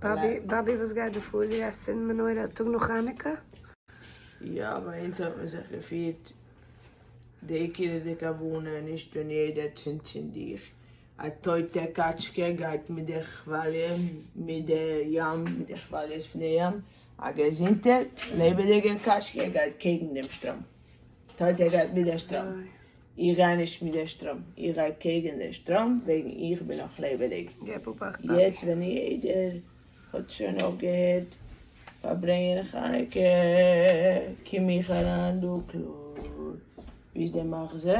באבי, באבי וואס גייט דא פאר? דו גייסט צינדן מנורה א טאג נאך חנוכה? יא, ביי אונז האט מען זיך געפירט די עיקר איז די כוונה, נישט ווען יעדער צינדט צינד איך. א טויטע קאטשקע גייט מיט די כוואליע מיט די ים מיט די כוואליעס פון די ים, א געזונטער לעבעדיגער קאטשקע גייט קעגן דעם שטראם. טויטער גייט מיט דער שטראם. איך גיי נישט מיט דער שטראם, איך גיי קעגן דער שטראם וועגן איך בין נאך לעבעדיג. יעצט ווען יעדער האט שוין אויפגעהערט פארברענגען חנוכה קום איך אריין דא קלאר. ווי איז דער מחזור?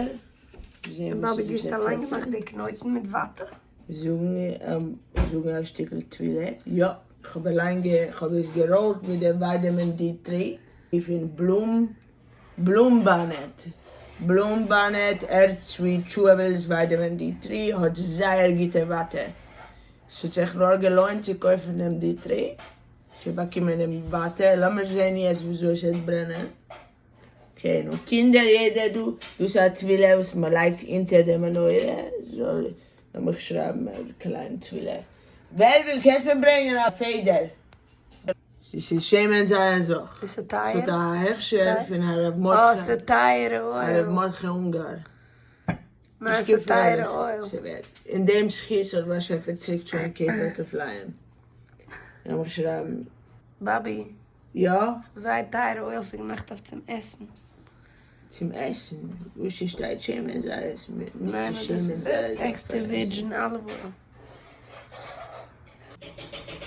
זעהן וואס באבי איז דו דאס האסט א אליין צעטל? געמאכט די קנויטן מיט וואטע? זאגן א שטיקל תפילה? יא, כ'האב אליין כ'האב עס געראולט מיט די vitamin D three פון בלום Blumenbonnet, Blumenbonnet Earth Sweet Chewables vitamin D three האט זייער גוטע וואטע, ס'האט זיך נאר געלוינט צו קויפן דעם D three צו באקומען דעם וואטע, לאמיר זען יעצט וויאזוי ס'וועט ברענען. okay נו קינדער יעדער דא, דאס איז א תפילה וואס מ'לייגט אונטער די מנורה, זאל לאמיך שרייבן א קליינע תפילה, וועלוול קענסט מיר ברענגען א פעדער? ס'איז שמן זית זך. איז ס'טייער? ס'האט א הכשר פון הרב אה, מרדכי. ס'טייערע אויל. הרב מרדכי אונגאר. ניין, ס'טייערע אויל. ס'ווערט. אין דעם זכות זאל באשעפער צוריק צאלן כפל כפליים. לאמיך שרייבן. באבי. יא? ס'איז זייער טייערע אויל, ס'איז געמאכט אויף צום עסן. צום עסן? וואס ס'שטייט שמן זית מיט ניין, שמן דאס איז זית אויף extra virgin olive oil.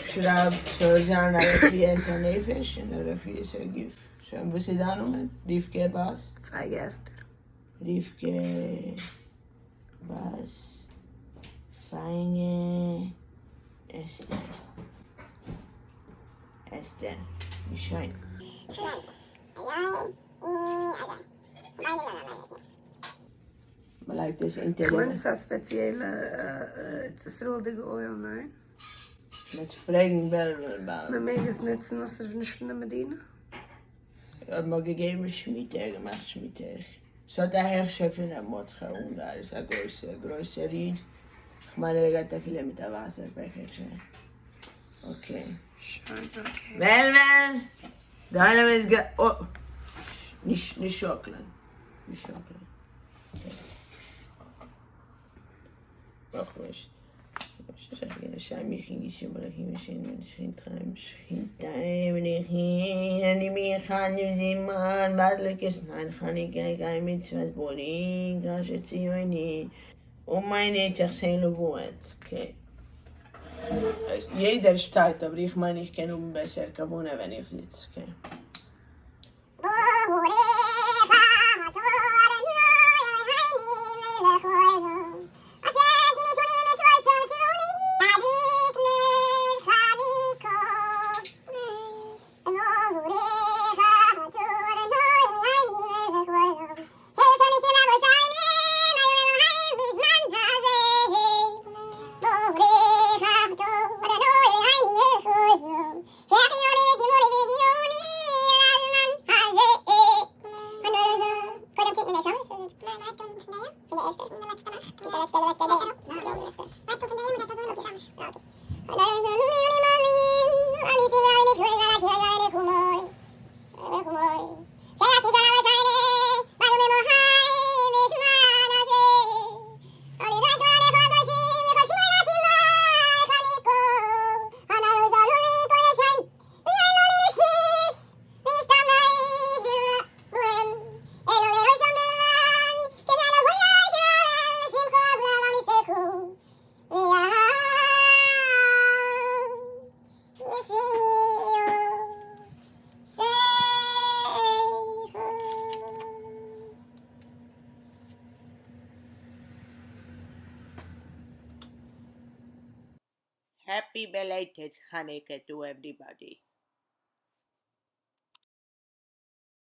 שרייב ס'זאל זיין א רפואת הנפש און א רפואת הגוף. שוין וואס איז דיין נאמען? רבקה בת? פייגא אסתר. רבקה בת פיינע אסתר. אסתר. שוין. מ'לייגט עס אונטער די. כ'מיין עס איז א ספעציעלע ארץ ישראל'דיגע אויל, ניין? מ'וועט פרעגן וועלוול באלד. מ'מעג עס נוצן אז ס'איז נישט פון די מדינה? אויב מ'האט געגעבן שמיטה, ער געמאכט שמיטה. ס'האט א הכשר פון ר' מרדכי אונגאר, איז א גרויסע גרויסער איד, כ'מיין ער גייט אפילו מיט א ווייסער בעקיטשע. okay. שוין okay. וועלוול! די עולם איז גע. נישט נישט שאקלען. נישט שאקלען. נאך נישט. יעדער שטייט אבער איך מיין איך קען האבן בעסער כוונה ווען איך זיץ. okay. Happy belated Hanukkah to everybody.